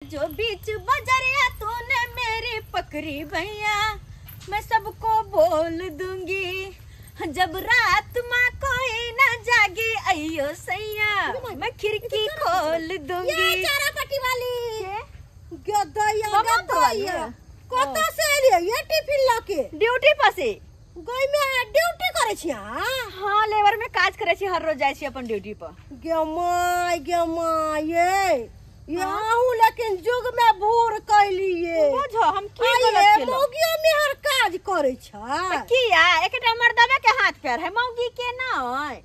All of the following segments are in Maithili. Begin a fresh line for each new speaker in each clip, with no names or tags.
जो बीच बजरिया तूने मेरी पकड़ी भैया, मैं सबको बोल दूंगी। जब रात माँ कोई ना जागी अयो सैया, मैं खिड़की खोल दूंगी।
ये चारा पट्टी वाली गदैया गदैया कत से एलियै ये टिफिन लके?
ड्यूटी पर से।
गई में ड्यूटी करे छी?
हां, लेबर में काज करे छी, हर रोज जाय छी अपन ड्यूटी पर।
गे my गे my, ये आहू लेकिन जुग में भूर कैलिए।
बुझो हम की गलत केलो?
मौगियो में हर काज करे छै।
किया एकटा मर्दबे के हाथ पैर है, मौगी के ना है।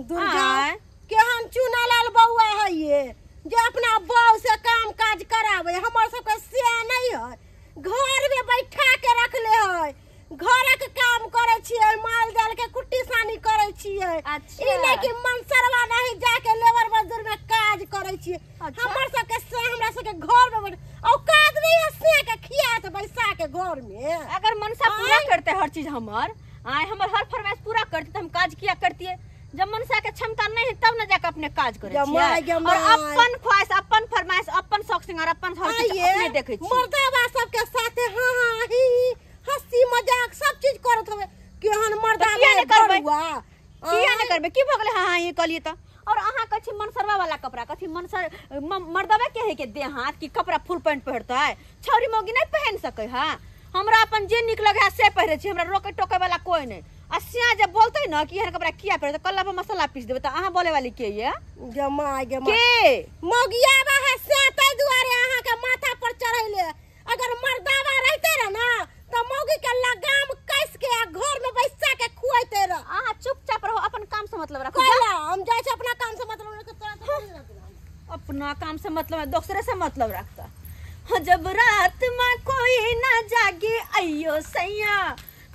दुर्गा केहन चुनालाल बउआ है ये जे अपना बउ से काम काज करावे। हमर सबके से नहीं है, घर में बैठा के रखले है। घर के काम करे छियै, माल जाल के कुट्टी सानी करे छियै।
अच्छा।
ई नहीं कि मनसरवा नहीं जाके लेबर मजदूर में काज करे छियै। हमर सबके से हमरा सबके घर में औ काज नहीं है, से के खियात बैसा के घर में।
अगर मनसा पूरा करते हर चीज हमर, आय हमर हर फरमाइश पूरा करते त हम काज किया करतिए। जब मनसा के क्षमता नहीं है तब न जाके अपने काज करे छियै। और अपन ख्वाहिश, अपन फरमाइश, अपन शौक सिंगार, अपन हर चीज अपने देखै छी।
मर्दावा सबके साथे हां हां ही हंसी मजाक सब चीज करत हवे। केहन मर्दा
किया ने करबै, किया ने करबै, की भ गेलै? हां हां ई कहलियै त। और अहाँ कहै छी मनसरवा वाला कपड़ा, कथी मनसर मर्दवे के है के देह हाथ की कपड़ा फुल पैंट पहिरतै? छौरी मौगी नहीं पहन सकै है। हमरा अपन जे नीक लगे है से पहिरै छी, हमरा रोके टोके वाला कोई नहीं। आ सिया जब बोलते न कि एहन कपड़ा किया पहिरतै, कल्ला पर मसाला पीस देबै त अहाँ बोले वाली के ये?
गमाय गमाय
के
मौगियाबा है से तै दुआरे अहाँ के माथा पर चढ़ैले। अगर मर्दावा रहते रह ना त मौगी के लगाम कस के आ घर में बैसा के खुआइते रह।
अहाँ चुपचाप रहो, अपन काम से मतलब रखो।
कैला हम जाय छी अपना काम से मतलब रख, तोरा से नहीं रखना।
अपना काम से मतलब है, दोसरे से मतलब रखता। जब रात में कोई ना जागे अयो सैया,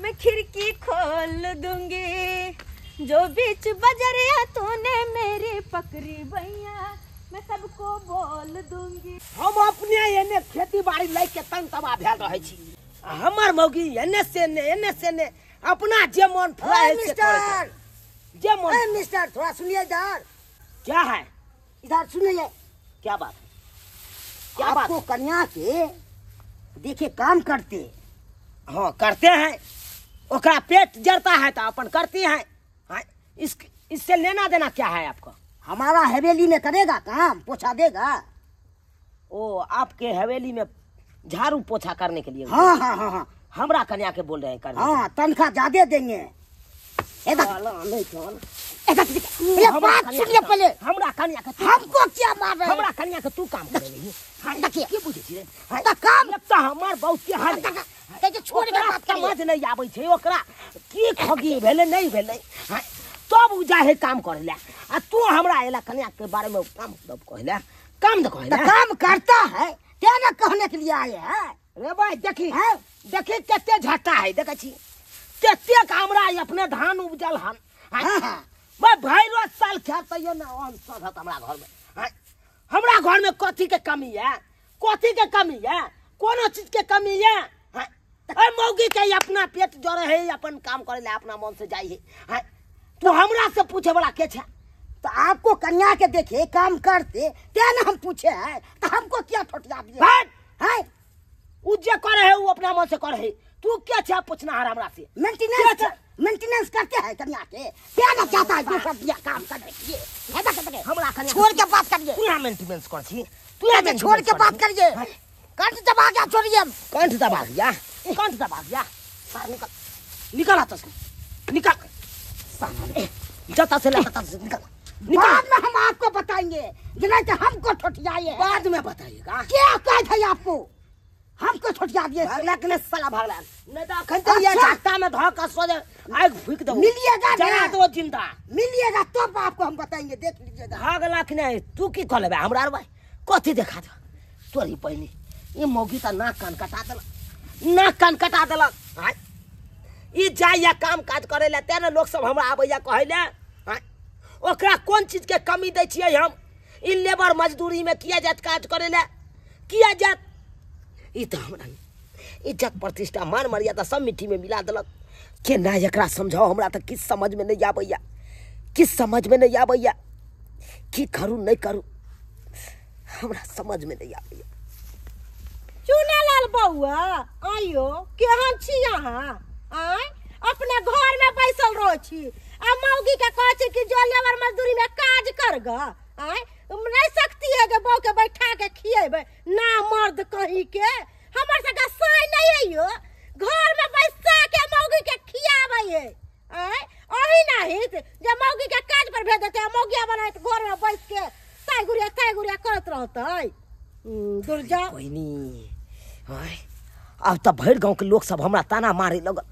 मैं खिड़की खोल दूंगी। जो बीच बजरिया तूने मेरी पकड़ी भैया, मैं सबको बोल दूंगी।
हम अपने एने खेती बाड़ी लय के तंग तबाह भेल रहै छी। हमर मौगी एने से ने एने से ने अपना जे मन फुराए से करे। जे मन।
ए मिस्टर थोड़ा सुनिए इधर।
क्या है?
इधर सुनिए।
क्या बात है? क्या बात?
आपको कन्या के देखिए काम करते।
हाँ करते हैं, ओकरा पेट जरता है तो अपन करती है। हाँ, इससे लेना देना क्या है आपको?
हमारा हवेली में करेगा काम, पोछा देगा।
ओ आपके हवेली में झाड़ू पोछा करने के लिए?
हाँ हाँ हाँ हाँ,
हमरा कन्या के बोल रहे हैं करने।
हाँ, तनख्वाह ज्यादा देंगे। बात सुनिए पहले।
हमरा कन्या के
हमको क्या मार रहे?
हमरा कन्या के तू काम करे रही।
देखिए
की बुझै छी रे?
काम
तो हमर बहुत के हाल
है, छोड़ के बात
समझ नहीं आबै छै ओकरा की खगी भेलै नहीं भेलै। तब उ जाहे काम करे ला, आ तू हमरा एला कन्या के बारे में काम तब कहला, काम तो कहला।
काम करता है क्या ना कहने के लिए आए हैं
रे भाई? देखी है, देखी कते झट्टा है, देखै छी कतेक हमरा अपने धान उपजल हन। भाई भाई रोज साल खेत तैयो ना अन्न सधत हमरा घर में। हमरा घर में कथी के कमी है? कथी के कमी है? कोनो चीज के कमी है? अरे मौगी के अपना पेट जरे है, अपन काम करे ला अपना मन से जाई है। तू हमरा से पूछे वाला के छे?
तो आपको कन्या के देखे काम करते क्या ना हम पूछे है, तो हमको क्या ठोटिया दिए
है? उ जे करे है उ अपना मन से करे है, तू क्या छे पूछना है हमरा से?
मेंटेनेंस मेंटेनेंस करते हैं कन्या के, क्या ना चाहता है दूसरा दिया काम करने के लिए।
हमरा कन्या
छोड़ के बात करिए।
तू मेंटेनेंस कर छी?
तू छोड़ के बात करिए। कंठ दबा गया, छोड़िए।
कंठ दबा गया, कंठ दबा गया। निकल निकल आता से निकल, जाता से लाता से निकल निकल।
बाद में हम आपको बताएंगे, नहीं तो हमको ठोटियाए।
बाद में बताइएगा।
क्या कहे थे आपको? हमको ठोटिया दिए।
भागला के साला भागला नहीं तो अखन तो ये झट्टा में धो के सोजे आग फूक दो।
मिलिएगा
जरा दो जिंदा
मिलिएगा तब तो आपको हम बताएंगे, देख लीजिएगा।
भागला के नहीं तू की कहलेबे हमरा रे भाई? कथी देखा दे तोरी पहिनी ई मौगी त नाक कान कटा देलक, नाक कान कटा देलक। ई जाइया काम काज करे ला तें ने लोक सब हमरा आबैया कहै ले। ओकरा कोन चीज के कमी दै छियै हम? ई लेबर मजदूरी में किया जात काज करे ला, किया जात? ई त हमरा इज्जत प्रतिष्ठा मान मर्यादा सब मिट्टी में मिला देलक। केना एकरा समझाओ? हमरा त किछु समझ में नहीं आबैया, किछु समझ में नहीं आबैया, की करू नहीं करू। हमरा समझ में नहीं आबैया।
चुनालाल बौआ आइयो केहन छी अहाँ? आय अपने घर में बैसल रह छी आ मौगी के कहै छी कि जो लेबर मजदूरी में काज कर ग। आय नहीं सकती है जे बहू के बैठा के खिएबै ना मर्द कहीं के। हमर सबके साई नहीं है यो, घर में बैसा के मौगी के खियाबै है। आय अही नहीं जे मौगी के काज पर भेज देतै आ मौगिया बनाइत घर में बैस के ताई गुड़िया करत रहतै। दुर्जा
बहिनी अब तऽ भरि गाँव के लोक सब हमरा ताना मारे लगल,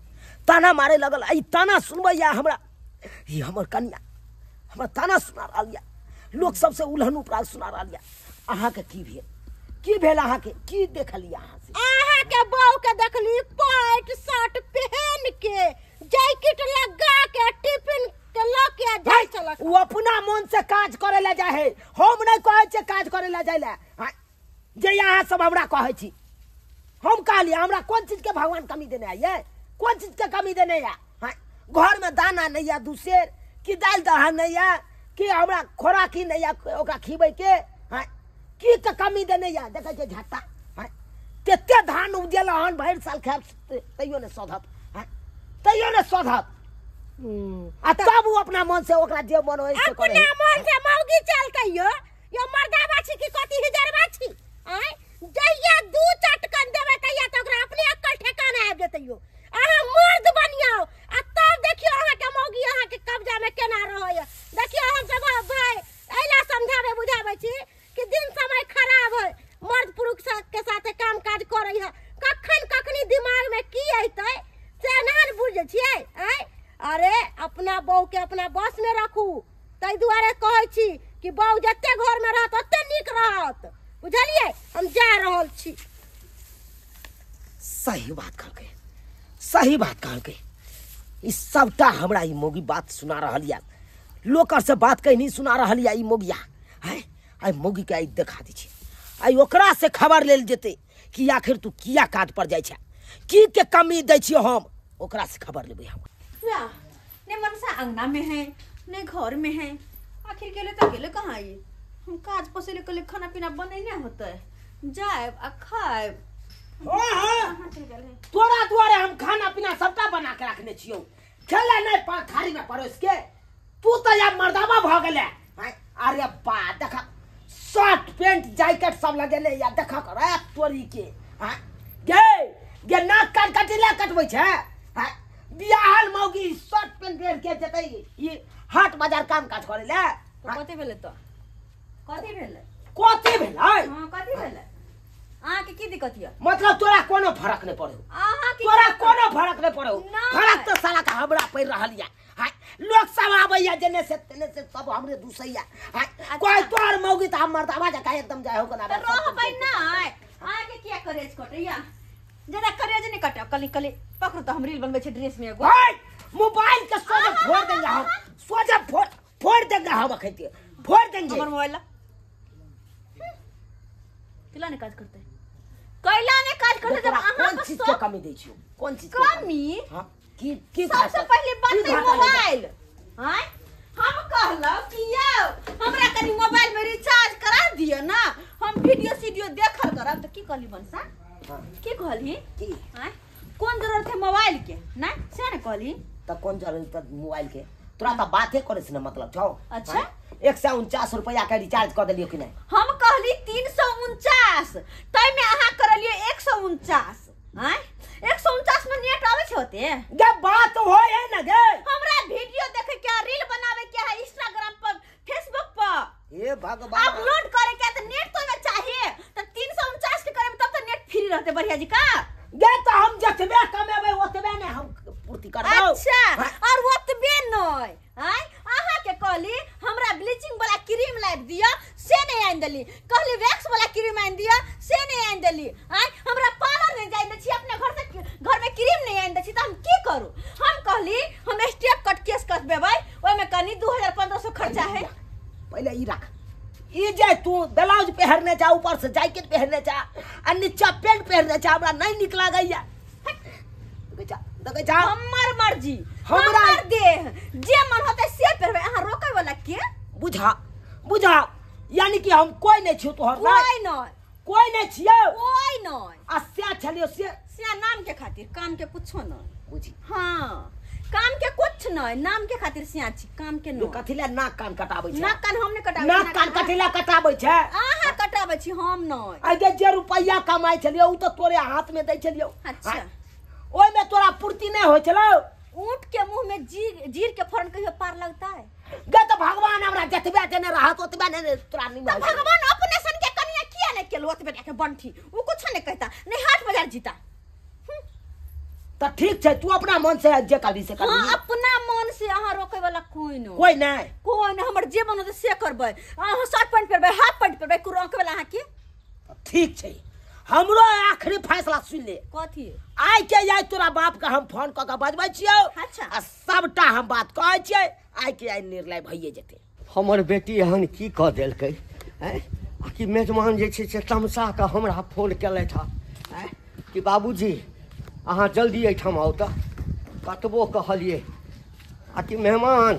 ताना मारे लगल। ई ताना सुनबैया हमरा, ई हमर कनिया हमरा ताना सुना रहल यऽ, लोक सबसे उल्हन उपराग सुना रहल यऽ। अहाँके की भेल, की भेल अहाँके, की देखलियै अहाँ से?
अहाँके बहू के देखली पैंट शर्ट पहन के जैकेट लगा के टिफिन के लऽ के जाइ छलक।
ओ अपना मन से काज करे ला जाइ है, हम नहीं कहै छियै काज करे ला जाइ ला जे अहाँ सब हमरा कहै छी। हम कहलियै हमरा कोन चीज के भगवान कमी देने है, कोन चीज के कमी देने है? घर में दाना नहीं है दूसरे कि दालि दहा नहीं है कि हमरा खोराकी नहीं है ओकरा खिबै के, की के कमी देने है? देखै छियै झट्टा तेते धान उपजेल हन भरि साल खायब तैयो नहि सधत, तैयो नहि सधत। आ तब ओ अपना मन से ओकरा जे मन होइ से करे।
अपना मन से मौगी चलतै यो, यो मर्दाबा छी कि कथी हिजरबा छी? आय जहिया दू चटकन देबै तहिया तऽ ओकरा अपने अक्कल ठेकाना आबि जेतै यो। अहाँ मर्द बनियौ आ तब देखियौ अहाँके मौगी अहाँके कब्जा में केना रहैया। देखियौ हम सब भाई एहिला समझाबै बुझाबै छी कि दिन समय खराब है, मर्द पुरुष के साथे काम काज करै है, कखन कखनी दिमाग में की अयतै से नहि बुझै छियै। आय अरे अपना बहू के अपना बस में राखू, ताहि दुआरे कहै छी कि बहू जते घर में रहत ओते नीक रहत, बुझलियै? हम जा रहल छी।
सही बात कहलकै, सही बात कहलकै। ई सबटा हमरा ई मौगी बात सुना रहल यऽ, लोक से बात कहीं नहीं सुना रहल यऽ ई मौगिया। है आइ मौगी के आइ देखा दै छी, आइ ओकरा से खबर लेल जेतै कि आखिर तू किया काज पर जाइ छै, की के कमी दै छियै हम, ओकरा से खबर लेबै हम।
ने मनसा अंगना में है ने घर में है, आखिर गेले तो गेले कहाँ? ये हम काज पसेले कले खाना पीना बनेने होते, जाएब आ खाएब।
तोरा दुआरे हम खाना पीना सबटा बना के रखने छियौ, खेले नहीं थारी में परोस के। तू तो यार मर्दाबा भ गेले। अरे बा देख शर्ट पेंट जैकेट सब लगेले या देख कर तोरी के गे गे नाक कान कटेला कटबै छै। बियाहल मौगी शर्ट पेंट पहिर के जेतै ई हाट बाजार काम काज करे ले।
कथी भेलै तो? कथी भेलै?
कथी भेलै?
हां कथी भेलै? अहाँ के की दिक्कत यऽ?
मतलब तोरा कोनो फरक नहीं पड़ो, तोरा कोनो फरक नहीं पड़ो। फरक तो साला का हमरा पड़ रहल या। लोग सब आबैया जेने से तेने से सब हमरे दूसैया। कोई तोर मौगी त हम मर्दाबा जका एकदम जाय हो कोना
त रहबै नै। अहाँ के किया करेज कटैया? जरा करेज नहीं कटे, कली कली पकड़ू त हम रील बनबै छै ड्रेस में एगो।
मोबाइल के सोझे फोड़ देंगे हम, सोझे फोड़ फोड़ देंगे हम, अखन फोड़ देंगे
हमर मोबाइल। कैला ने काज करते, कैला ने काज करते जब अहाँ
कोन चीज के कमी दै छियो? कोन चीज
कमी?
हां की की
सबसे पहले बनतै मोबाइल। हां हम कहलौ कि यौ हमरा कनी मोबाइल में रिचार्ज करा दियो ना, हम वीडियो सीडियो देखल करब। त की कहली बनसा? की कहली
की?
हां कोन जरूरत है मोबाइल के ना, से ने कहली।
त कोन जरूरत है मोबाइल के? तोरा त बाते करे से न मतलब छौ।
अच्छा
149 रुपया के रिचार्ज कर देलियो कि नहीं?
हम कहली 349, तै में अहाँ करलियो 149। हां 149 में नेट आवे छै होते
गे बात होय है ना गे।
हमरा वीडियो देखे के, रील बनावे के है इंस्टाग्राम पर, फेसबुक पर,
हे भगवान
अपलोड करे के त नेट तो में चाहिए। त 349 के करब तब त नेट फ्री रहते बढ़िया जी का
गे। त हम जतबे कमेबै ओतबे ने हम पूर्ति करबौ।
अच्छा और ओतबे नै। हां अहाँ के कहली हमरा ब्लीचिंग वाला क्रीम लाइब दिया, से नहीं आनि देली। कहली वैक्स वाला क्रीम आनि दिया, से नहीं आनि देली। हां हमरा पार्लर नहीं जाय दै छी, अपने घर से घर में क्रीम नहीं आनि दै छी त हम की करू? हम कहली हम स्टेप कट केस कटबेबै, ओइ में कनी 2500 खर्चा है।
पहले ई रख, ई जे तू ब्लाउज पहिरने जा, ऊपर से जैकेट पहिरने जा आ नीचा पैंट पहिरने जा, हमरा नहीं निक लागैया। देखै जा
हमर मर्जी, हमर देह, जे मन होतै से पहिरबै, अहाँ रोकै वाला के?
बुझा बुझा यानी कि हम कोई नहीं छियो तोहर।
कोई नहीं,
कोई नहीं छियो,
कोई नहीं।
आ से छलियो से
से नाम के खातिर, काम के कुछो नहीं
बुझी।
हाँ काम के कुछ नहीं, नाम के खातिर सिया छी, काम के नहीं।
कथी ले नाक कान कटाबै छै?
नाक कान हम नहीं कटाबै।
नाक कान कथी ले कटाबै छै?
अहाँ कटाबै छी, हम नहीं।
आ जे रुपैया कमाइ छलियो उ त तोरे हाथ में दै छलियो।
अच्छा
ओइ में तोरा पूर्ति नहीं होय छलो?
ऊंट के मुंह में जीर के फोरन कहियो पार लगता है?
गे त भगवान हमरा जतबे देने रहत ओतबे ने तोरा नहीं।
त भगवान अपने सन के कनिया किया नहीं केलो ओतबे के बंठी, उ कुछ नहीं कहता, नहीं हाट बाजार जीता।
त ठीक छै, तू अपना मन से जे करबी से करबी।
हां अपना मन से अहाँ रोके वाला कोई न,
कोई नहीं,
कोई न। हमर जे मन होते से करबै, अहाँ शर्ट पैंट पहिरबै, हाफ पैंट पहिरबै, को रोके वाला अहाँ के?
ठीक छै, हमरो आखिरी फैसला सुन ले।
कथी?
आइ के आइ तोरा बाप के हम फोन क के बजबै छियौ।
अच्छा
आ सबटा हम बात कहै छियै, आइ के आइ निर्णय भइए जेतै।
हमर बेटी एहन की कऽ देलकै आँय आ कि मेजमान जे छै से तमसा कऽ हमरा फोन केलथि हँ आँय कि बाबूजी अहाँ जल्दी एहिठाम आउ। तऽ कतबो कहलियै आ कि मेहमान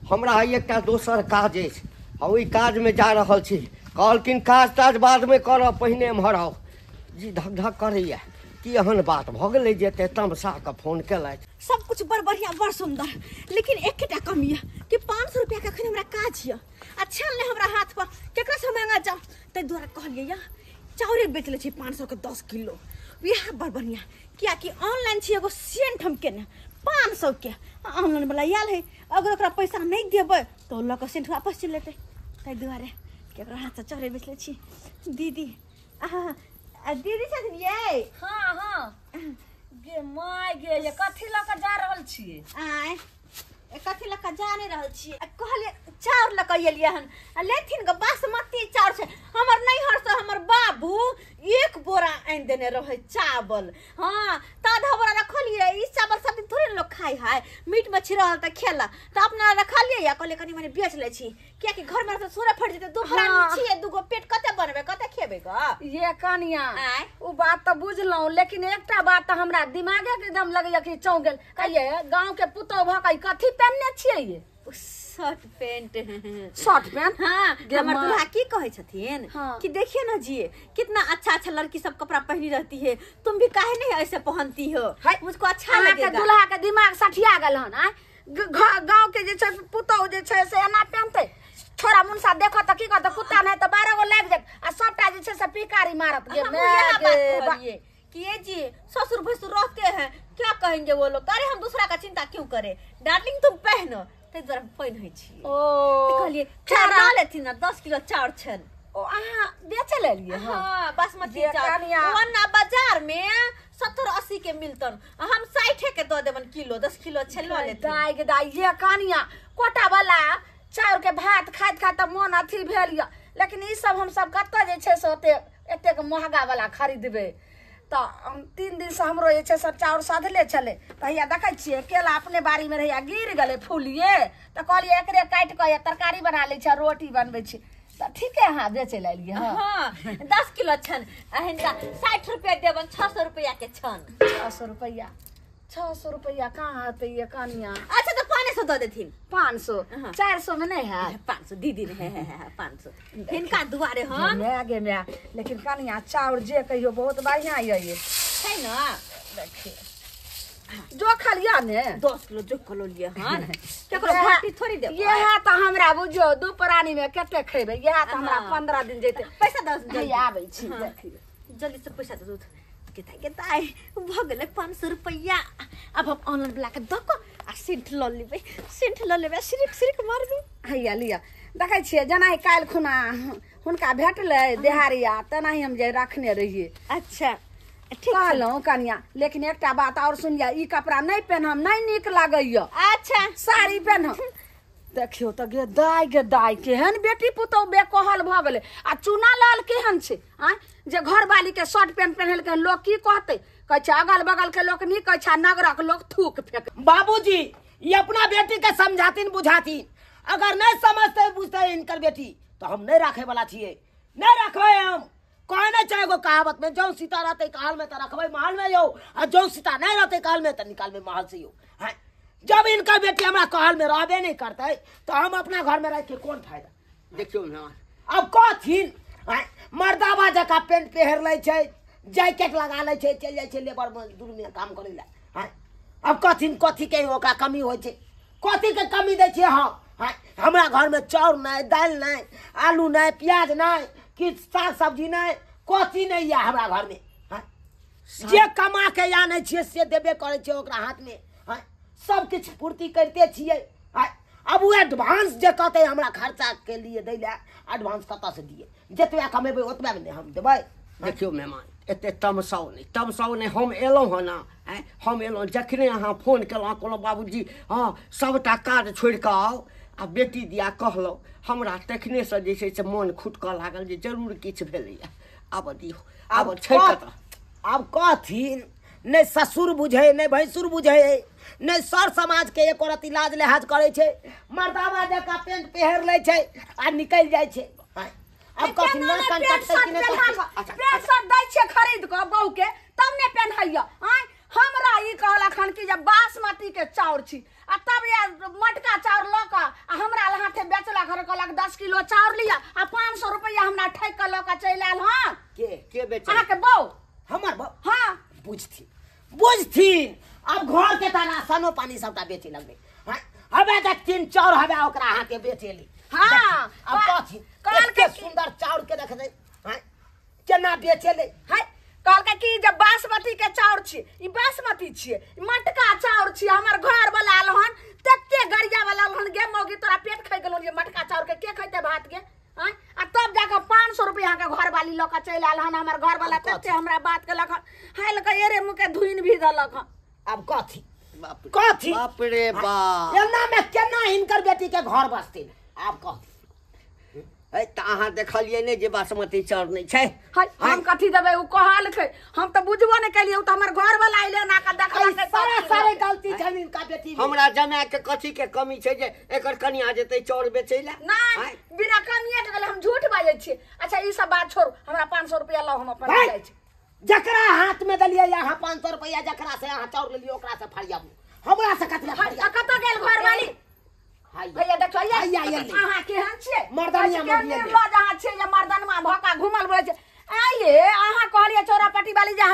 हमरा एकटा दोसर काज अछि आ ओहि काजमे जा रहल छी। कहलखिन काज ताज बादमे करब, पहिने एम्हर आउ। जी धक धक करैया कि एहन बात भऽ गेलै जे एते तमसा कऽ फोन केलथि।
सब कुछ बड़ बढ़िया बड़ सुंदर, लेकिन एकटा कमी यऽ कि 500 रुपया के अखन हमरा काज यऽ आ छल नहि हमरा हाथ पर, केकरा से मांगा जाउ? ताहि दुआरे कहलियै यऽ चाउरे बेच लै छी 500 के 10 किलो, इएह बड़ बढ़िया। कियाकि ऑनलाइन छी एगो सेंट हम केने 500 के, ऑनलाइन वाला आयल है, अगर ओकरा पैसा नहीं देबै तऽ लऽ कऽ सेंट वापस चलि लेतै। ताहि दुआरे केकरो हाथसँ चाउरे बेच लै छी। दीदी अहाँ दीदी छथिन ये?
हाँ हाँ गे my गे, ये कथी लऽ कऽ जा रहल छियै?
आँय कथी लऽ कऽ जा नहि रहल छियै, कहलियै चाउर लऽ कऽ एलियै हन, आ लेथिन ग बासमती चाउर छै। हमर नैहरसँ हमर बाबू 1 बोरा आनि देने रहै चावल। हाँ तऽ आधा बोरा रखलियै, ई चावल सब दिन थोड़े लोक खाइ है, मीट मछली रहल तऽ खेलक, तऽ अपना रखलियै या कहलियै कनि मनि बेच लै छी, कियाकि घरमे तऽ सोरे फटि जेतै। दू प्राणी छियै, दूगो पेट कते बनबै, कते खेबै ग?
ये कनिया ओ बात तऽ बुझलहुँ, लेकिन एकटा बात तऽ हमरा दिमागे के एकदम लगैया कि चौंक गेल। कहिये गाँव के पुतोह भऽ कऽ कथी पहनने छियै ये?
Shirt pant.
Shirt pant?
हाँ हमर दूल्हा की कहै छथिन
हाँ।
कि देखिए ना जी कितना अच्छा अच्छा लड़की सब कपड़ा पहनी रहती है, तुम भी काहे नहीं ऐसे पहनती हो, मुझको अच्छा लगेगा।
दूल्हा के दिमाग सठिया गेल हन। गाँव के जे छै पुतोह जे छै से एना पहनतै, छोरा मुनसा देखत तऽ की कहत, कुत्ता नहि तऽ 12 गो लागि जायत आ सबटा जे छै से पिकारी मारत। गे
कि ये जी ससुर भसुर रहते हैं, क्या कहेंगे वो लोग, अरे हम दूसरा का चिंता क्यों करें, डार्लिंग तुम पहनो। ताहि दुआरे हम पहिनै छी।
ओ
कहलियै चाउर लऽ लेथिन ना, 10 किलो चाउर छनि।
ओ अहाँ बेचै लए एलियै?
हाँ बासमती चाउर ओना बाजार में 70-80 के मिलतन, हम 60 के दऽ देबन किलो, 10 किलो छै लऽ लेथिन।
दाय के दाय ये कनिया कोटा वाला चाउर के भात खाइत खाइत मोन अथी भेल यऽ, लेकिन ई सब हमसब कतऽ जे छै से ओते एतेक महगा वाला खरीदबै। तऽ 3 दिनसँ हमरो जे छै सब चाउर सधले छलै, तऽ हैया देखै छियै केला अपने बाड़ीमे रहैया गिर गेलै फूलिए, तऽ कहलियै एकरे काटि कऽ तरकारी बना लै छी रोटी बनबै छी। तऽ ठीके अहाँ बेचै लए एलियै?
हाँ 10 किलो छनि, हिनका 60 रुपया देबनि, 600 रुपया के छनि।
600 रुपया? 600 रुपया कहाँ हेतै ये कनिया?
अच्छा तऽ 500 दऽ देथिन।
500? 400 में नहीं है?
500 दीदी है, है 500 हिनका दुआरे हम
my गे my. लेकिन कनिया चाउर जे कहियो बहुत बढ़िया ये
छै ना।
देखिए जो खलिया ने
10 किलो जो खलो लिए हन, केकरो घाटी थोड़ी देबै।
इएह तऽ हमरा बुझियौ दू प्राणी में कते खेबै, इएह तऽ हमरा 15 दिन जेतै।
पैसा दऽ
जल्दी आबै छी, देखिए
जल्दी से पैसा दऽ दू। केता केता भऽ गेलै 500 रुपैआ। अब हम ऑनलाइन वाला के दऽ कऽ आ सेंट लऽ लेबै, सेंट लऽ लेबै, सिरिक सिरिक मारबै।
हैया लिअ देखै छियै जेनाहि काल्हि खुना हुनका भेटलै देहारिया तेनाही हम जे रखने रहियै।
अच्छा ठीक
कहलहुँ कनिया, लेकिन एकटा बात और सुनिया, ई कपड़ा नहीं पहनम, नहीं नीक लागैया।
अच्छा
साड़ी पहनम। देखियो तऽ गे दाय गे दाय केहन बेटी पुतोह बेकहल भऽ गेलै। आ चूना लाल केहन छै आँय, जे घरवाली के शर्ट पैंट पहिनलकै, लोक की कहतै? कहै छै अगल बगल के लोक नीक कहै छै, नगरक लोक थूक फेक।
बाबूजी ये अपना बेटी के समझातीन बुझातीन, अगर नहीं समझते बुझते इनकर बेटी तो हम नहीं रखे वाला छियै, नहीं रखबै हम। कहने चाहे एगो कहावत में, जौं सीता रहते काल में तो रखबै महल में यौ, आ जौं सीता नहीं रहते काल में तो निकालबै महल से यौ। हैं जब इनकर बेटी हमरा कहल में रहबे नहीं करते तो हम अपना घर में रह के कौन फायदा।
देखियो मेहमान,
अब कहथिन मर्दाबा जकाँ पेंट पहिर लै छै, जैकेट लगा लै छै, चलि जाइ छै लेबर मजदूरमे काम करै लए। आँय अब कहथिन कथीके ओकरा कमी होइ छै? कथीके कमी दै छियै हम? आँय हमरा घरमे चाउर नहि, दालि नहि, आलू नहि, प्याज नहि, किछु साग सब्जी नहि, कथी नहि यऽ हमरा घरमे। आँय जे कमा के आनै छियै से देबे करै छियै ओकरा हाथमे। आँय सब किछु पूर्ति करिते छियै। आँय अब ओ एडवांस जे कहतै हमरा खर्चाके लिए दै लए, एडवांस कतऽसँ दियै? जतबे कमेबै ओतबे ने हम देबै।
देखियौ मेहमान, एते तमसाउ नहि, तमसाउ नहि। हम एलहुँ हँ ने, आँय हम एलहुँ जखने अहाँ फोन केलहुँ, कहलहुँ बाबूजी हँ सभटा काज छोड़ि कऽ आउ आ बेटी दिया कहलहुँ, हमरा तखनेसँ जे छै से मोन खुटकऽ लागल जे जरूर किछु भेलैए। आब दियौ, आब छै कतऽ?
आब कहथिन नहि ससुर बुझै, नहि भैंसुर बुझै, नहि सर समाजके एको रत्ती लाज लिहाज करै छै। मर्दाबा जकाँ पेंट पहिर लै छै आ निकलि जाइ छै। आब कहथिन नाक कान कटतै कि नहि कटतै?
पेंट शर्ट दै छियै खरीद कऽ बहूके तब ने पेन्हैया। आँय हमरा ई कहलक हन कि जे बासमती के चाउर छी आ तब ये मोटका चाउर लऽ कऽ आ हमरा हाथे बेचलक हन, कहलक 10 किलो चाउर लिअ आ 500 रुपैआ हमरा ठकि कऽ लऽ कऽ चलि आयल हन।
के बेचल?
अहाँके बहू।
हमर बहू?
हाँ।
बुझथिन बुझथिन, अब घर के तऽ राशनो पानी सबटा बेचे लगलै। हवे देखथिन चाउर हवे ओकरा हाथे बेचेली।
हाँ
अब कहथिन कते सुंदर चाउर के देखतै केना बेचेलै।
है कहलकै कि जे बासमती के चाउर छी, ई बासमती छियै, ई मटका चाउर छी। हमर घर वाला आयल हन तते गरिया वाला आयल हन, गे मौगी तोरा पेट खाइ गेलौ जे मटका चाउर के के खैतै भात के? आँय आ तब जाकऽ 500 रुपैआ के घरवाली लऽ कऽ चलि आयल हन। हमर घरवाला तते हमरा बात केलक हन, हाल के एरे मुँह के धुइन भी देलक हन।
अब कथी कथी?
बाप रे बाप,
एना में केना हिनकर बेटी के घर बसथिन? आब कहथिन
तऽ अहाँ देखलियै नहि जे बासमती चाउर नहि छै?
हम कथी देबै? ओ कहलकै, हम तऽ बुझबो नहि केलियै, ओ तऽ हमर घरवाला अयलै ना कऽ देखलकै।
सारा सारे गलती छै हिनका बेटी।
हमरा जमाय के कथी के कमी छै जे एकर कनिया जेतै चाउर बेचै लए?
नहि, बिना कमिए के गेलै, हम झूठ बाजै छियै। अच्छा ई सब बात छोड़ू, हमरा 500 रुपैआ लाउ, हम अपन जाइ छी।
जकरा हाथ में देलियै अहाँ 500 रुपैआ, जकरा से अहाँ चाउर लेलियै ओकरा से फरियाबू, हमरा से कथी फरियाबू?
कतऽ गेल घरवाली? भैया देखो अहाँ केहन छियै?
मर्दानिया
निर्लज अहाँ छियै जे मर्दनमा भऽ कऽ घुमल बोलै छै। आइये अहाँ कहलियै चौरापट्टी वाली जे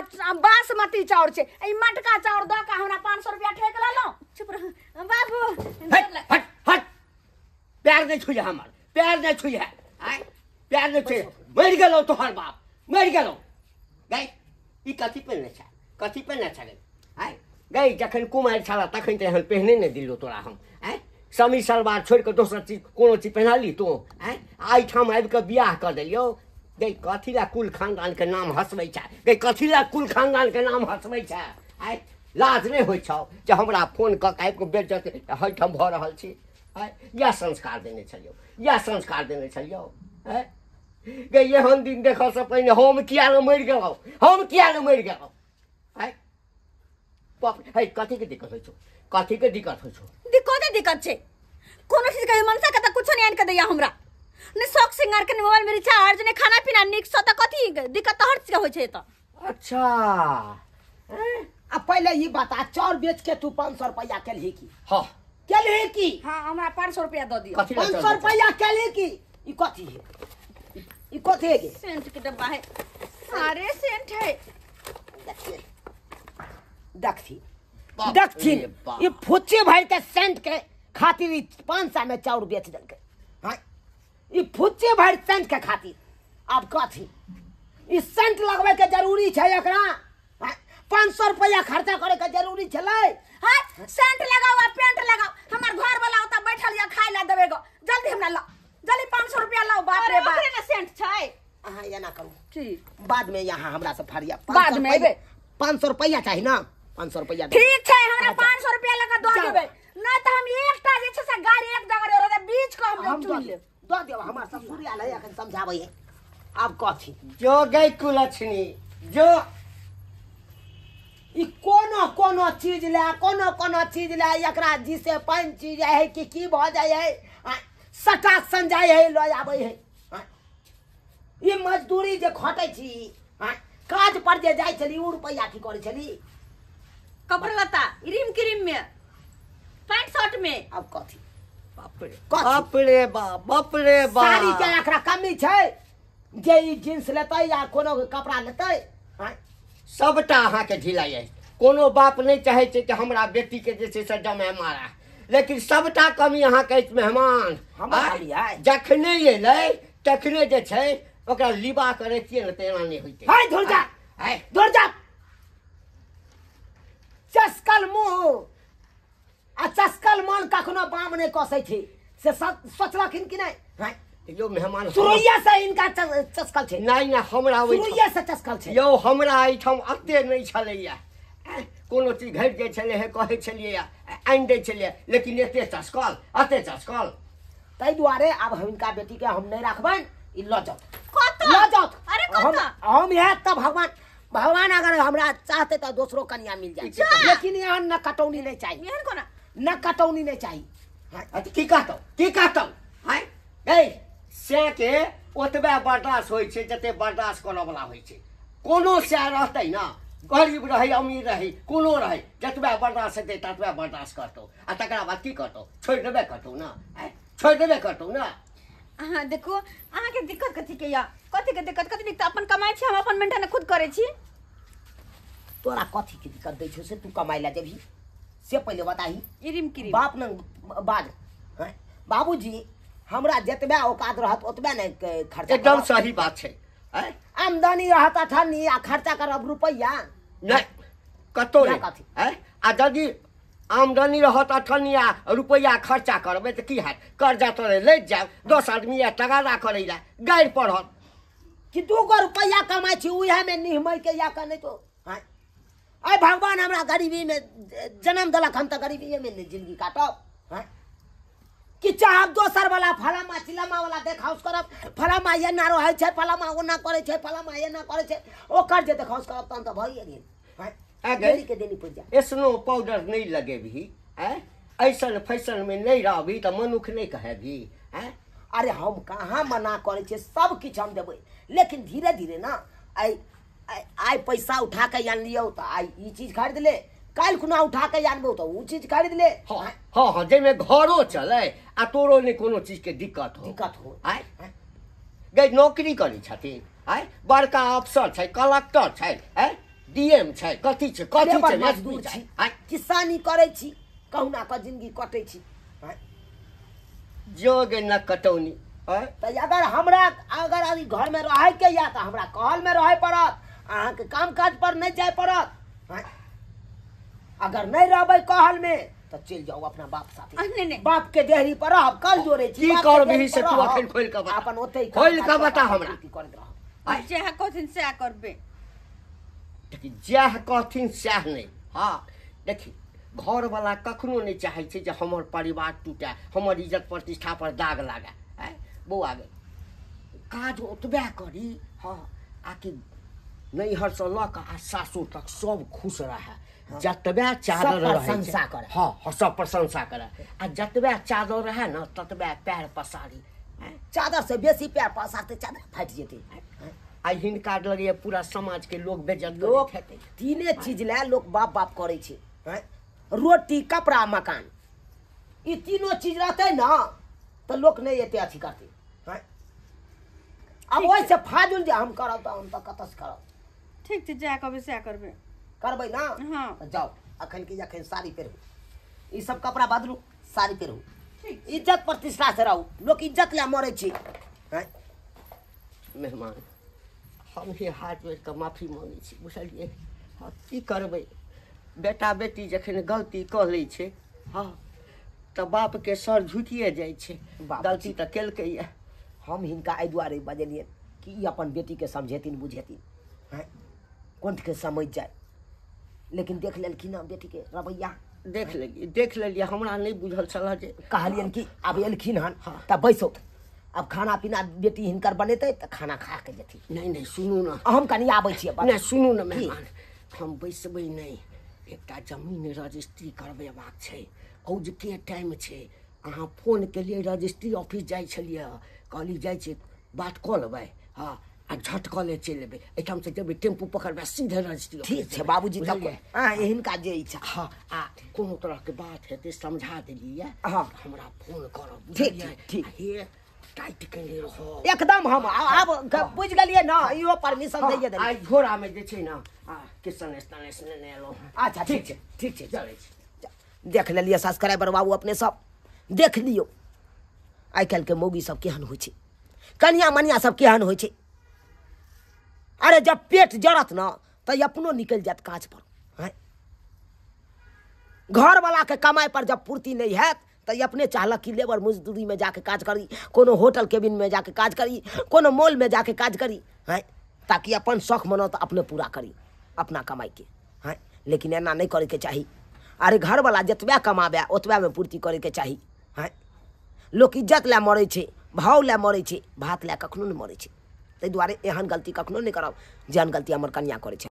बासमती चाउर छै, ई मटका चाउर दऽ कऽ हमरा 500 रुपैआ ठकि लेलहुँ।
चुप रह बाबू,
हट हट हट, पैर नहि छुइहे हमर, पैर नहि छुइहे, आँय पैर नहि छुइहे। मरि गेलौ तोहर बाप, मरि गेलौ। गै ई कथी पहिरने छै? कथी पहिरने छै गै? आँय गै जखन कुमारि छला तखन तऽ एहन पहिने नहि दिलौ तोरा हम। आँय समी सलवार छोड़ि कऽ दोसर चीज कोनो चीज पहिना ली तू? आँय एहिठाम आबि कऽ बियाह कऽ देलियौ। गै कथी लए कुल खानदानके नाम हँसबै छै? गै कथी लए कुल खानदानके नाम हँसबै छै? आँय लाज नहि होइ छौ जे हमरा फोन कऽ कऽ आबि कऽ बेइज्जत एहिठाम भऽ रहल छी? आँय इएह संस्कार देने छलियौ, इएह संस्कार देने छलियौ? आँय गै एहन दिन देखऽसँ पहिने हम किया नहि मरि गेलहुँ? हम किया नहि मरि गेलहुँ? आँय बाप रे, कथीके दिक्कत होइ छौ? कथीके दिक्कत होइ छौ?
दिक्कते दिक्कत छै, कोनो चीज के मनसा के तऽ कुछो नहि आनि कऽ दैया हमरा, ने शौक सिंगार के, मोबाइल में रिचार्ज, ने खाना पीना नीक सँ, तऽ कथी दिक्कत तऽ हर चीज के होइ छै। तऽ
अच्छा
आ पहिले ई बता, चाउर बेच के तू 500 रुपैआ केलही की?
हाँ
केलही की?
हाँ हमरा 500 रुपैआ दऽ दिअ।
500 रुपैआ केलही की? ई कथी है? ई कथी है?
सेंट के डब्बा है, सारे सेंट है।
देखिए देखथिन देखथिन, ई फुच्ची भरि के सेंट के खातिर ई 500 में चाउर बेच देलकै। हाँ ई फुच्ची भरि सेंट के खातिर। आब कथी ई सेंट लगबै के जरूरी छै एकरा? 500 रुपैआ खर्चा करे के जरूरी छलै?
हाँ सेंट लगाओ आ पेंट लगाओ, हमर घर वाला ओतऽ बैठल या खाय ला देबै गो, जल्दी हमरा लाओ, जल्दी 500 रुपैआ लाओ। बाप रे बाप,
ओकरे ने सेंट छै।
अहाँ एना करू
की
बाद में यहाँ हमरा से फरिया,
बाद में एबै।
500 रुपैआ चाही ना? 500 रुपैआ
ठीक छै, हमरा 500 रुपैआ लऽ कऽ दऽ देबै, नहि तऽ हम एकटा जे छै से गाड़ी एक जगह रहतै बीच कऽ हम चुनि लेब।
दऽ देब, हमर ससुर आयल है एखन समझाबै है। आब कथी
जो गै कुलक्षणी जो,
ई कोनो कोनो चीज लए, कोनो कोनो चीज लए एकरा जिसे पानि चीज है कि की भऽ जाइ है, सटा सन जाइ है लऽ आबै है। ई मजदूरी जे खटै छी, काज पर जे जाइ छली, ओ रुपैआ की करै छली?
कपड़ा लत्ता रिम क्रीम में, पैंट शर्ट में।
अब कथी
बाप रे बाप रे बाप, बाप रे बाप।
साड़ी के एकरा कमी छै जे ई जींस लेतै या कोनो कपड़ा लेतै?
सबटा अहाँके ढीला अछि। कोनो बाप नहि चाहै छै कि हमरा बेटी के जे छै से जमाए मारा, लेकिन सबटा कमी अहाँके अछि मेहमान। जखने एलै तखने जे छै ओकरा लिबा करै छियै ने, तऽ एना नहि होइतै।
है धुर जा, धुर जा। चस्कल मुँह आ चस्कल मन कखनो बाम नहि कसै छै, से सोचलखिन कि नहि?
यौ मेहमान,
सुरैया से इनका चस्कल छै।
नहि नहि, हमरा
सुरैया से चस्कल छै।
यौ हमरा एहिठाम एते नहि छलैया, कोनो चीज घटि जाइ छलै हे कहै छलियै आनि दै छलियै, लेकिन एते चस्कल, एते चस्कल।
ताहि दुआरे आब हिनका बेटीके हम नहि राखबनि, ई लऽ जाउ, लऽ जाउ। हम हैत तऽ भगवान, भगवान अगर हमरा चाहते तऽ दोसरो कन्या मिल जाए, लेकिन एहन न कटौनी नहि चाही, न कटौनी नहि चाही।
की कहतौ, की कहतौ? आँय सएके ओतबे बर्दाश्त होइ छै जते बर्दाश्त करऽवला होइ छै। कोनो सएह रहतै ने, गरीब रहै अमीर रहै कोनो रहै, जतबे बर्दाश्त हेतै ततबे बर्दाश्त करतौ। आ तकरा बाद की करतौ? छोड़ि देबे करतौ ने, छोड़ि देबे करतौ ने।
अहाँ देखू, अहाँके दिक्कत कथीके यऽ? कथीके दिक्कत? कथी दिक्कत? अपन कमाइ छी हम, अपन मेंटेन खुद करै छी।
तोरा कथीके दिक्कत दै छौ से तू कमाइ लए जेबही से पहिले बताही।
इरिम किरिम
बाप ने बाज। बाबूजी हमरा जतबे औकात रहत ओतबे ने खर्चा।
एकदम सही बात छै।
आमदनी रहत अठन्नी आ खर्चा करब रुपैआ
नहि, कतौ नहि। आ यदि आमदनी रहत अठन्नी आ रुपैआ खर्चा करबै तऽ की हैत? कर्जा तोरे लैत जायब, 10 आदमी आयत तगादा करै लए, गारि पढ़त
कि 2 गो रुपैआ कमाइ छी उएहमे निहमै के या कऽ नहि तो। आइ भगवान हमरा गरीबीमे जन्म देलक, हम तऽ गरीबीएमे ने जिंदगी काटब। कि चाहब दोसर वाला फलामा चिलामा वाला देखाउस करब, फलामा एना रहै छै, फलामा ओना करै छै, फलामा एना करै छै, ओकर जे देखाउस करब तहन तऽ भइए गेल। के देनी पड़ि जाय।
एसनो पाउडर नहि लगेबही, ऐसन फैशनमे नहि रहबही तऽ मनुख नहि कहबही।
अरे हम कहाँ मना करै छियै, सब किछु हम देबै, लेकिन धीरे धीरे ना। आइ आइ पैसा उठा के आनलियौ तऽ आइ ई चीज खरीद ले, काल्हि खुना उठा के आनबौ तऽ ओ चीज खरीद ले।
हाँ हाँ हाँ, जाहिमे घरो चले आ तोरो नहि कोनो चीजके दिक्कत हो,
दिक्कत हो।
आइ गई नौकरी करै छथिन, आइ बड़का अफसर छै, कलेक्टर छै, आइ डीएम छै, कथी छै कथी छै,
मजदूर छी, किसानी करै छी, कहुना कऽ जिंदगी कटै छी।
जोग न कटौनी।
तऽ अगर हमरा अगर अभी घरमे रहैके या तऽ हमरा कहलमे रहै पड़त, अहाँके काम काज पर नहि जाय पड़त। अगर नहीं रहबै कहल में तऽ चलि जाउ अपना बाप साथे, बाप के देहरी पर रहब, कल जोड़ै छी।
की करबही से तू अखन खोलि कऽ बता,
अपन ओतै
खोलि कऽ बता हमरा
की करैत रहब।
जएह कहथिन सएह करबै।
देखी जएह कहथिन सएह नहि। हाँ देखी, घरवला कखनो नहि चाहै छै जे हमर परिवार टूटए, हमर इज्जत प्रतिष्ठा पर दाग लागए। बौआ गे, काज ओतबे करी, हाँ, आकि नैहरसँ लऽ कऽ आ सासुर तक सब खुश रहए, जतबे चादर
प्रशंसा करे।
हाँ, सब प्रशंसा करे, आ जतबे चादर रहए ने ततबे पैर पसारी।
चादर से बेसी पैर पसारते चादर फाटि जेतै।
आ हिनका लगैए पूरा समाजके लोक बेइज्जत।
लोक तीने चीज लए लोक बाप बाप करै छै, रोटी कपड़ा मकान, ई तीनो चीज रहतै ने तऽ लोक नहि एते अथी करतै। आब ओहिसँ फाजुल जे हम करब तऽ हम तऽ कतऽसँ करब?
ठीक छै, जएह कहबै सएह करबै।
करबै ना?
हाँ।
जाउ अखन के अखन साड़ी पहिरू, ई सब कपड़ा बदलू, साड़ी पहिरू, इज्जत प्रतिष्ठा से रहू। लोक इज्जत लए मरै छै।
मेहमान, हम ही हाथ जोड़ि कऽ माफी मांगै छी, बुझलियै? हँ, की करबै, बेटा बेटी जखन गलती कऽ लै छै, हँ, तऽ बापके सर झुकिए जाइ छै। गलती तऽ केलकैए।
हम हिनका एहि दुआरे बजेलियनि कि ई अपन बेटीके समझेथिन बुझेथिन, कंठके समझ जाए, लेकिन देख लेलखिन हँ बेटीके रवैया।
देख लेलियै, देख लेलियै, हमरा नहि बुझल छल जे
कहलियनि कि आब एलखिन हन तऽ बैसो, अब खाना पीना बेटी हिनकर बनेतै तऽ खाना खा के जेथिन।
नहि नहि, सुनू ने,
हम कनि आबै छियै।
नहि सुनू ने मेहमान, हम बैसबै नहि, एकटा जमीन रजिस्ट्री करबेबाक छै, औजके टाइम छै। अहाँ फोन केलियै, रजिस्ट्री ऑफिस जाइ छलियै, कहली जाइ छियै बात कऽ लेबै। हँ, आ झटकले चलि एबै। एहिठाम से जेबै टेम्पू पकड़बै सीधे रजिस्ट्री।
ठीक छै बाबूजी, तब हाँ हिनका जे इच्छा।
हाँ आ कोनो तरहके बात हेतै समझा देलियै।
हाँ।
हमरा फोन करब।
ठीक,
बुझलियै?
ठीक।
हे टाइट केने रहब
एकदम। हम आब बुझि गेलियै ने, इहो परमिशन दैये देलियै।
आइ झोरामे जे छै ने आ किशन तनेश लेने एलहुँ हँ।
अच्छा ठीक छै, ठीक छै,
चलै छी।
देख लेलियै सब्सक्राइबर बाबू, अपने सब देख लियौ आइ काल्हिके मौगी सब केहन होइ छै, कनिया मनिया सब केहन होइ छै। अरे जब पेट जरत न तऽ अपनो निकलि जायत काज पर। हैं घरवलाके कमाइ पर जब पूर्ति नहि हैत तऽ अपने चाहलक कि लेबर मजदूरीमे जाके काज करी, कोनो होटल केबिनमे जाके काज करी, कोनो मॉलमे जाके काज करी, हैं ताकि अपन शौख मनौत अपने पूरा करी अपना कमाइके। हैं लेकिन एना नहि करैके चाही। अरे घरवला जतबे कमाबे ओतबेमे पूर्ति करैके चाही। हैं लोक इज्जत लए मरै छै, भाव लए मरै छै, भात लए कखनो नहि मरै छै। ताहि दुआरे एहन गलती कखनो नहि करब जेहन गलती हमर कनिया करै छै।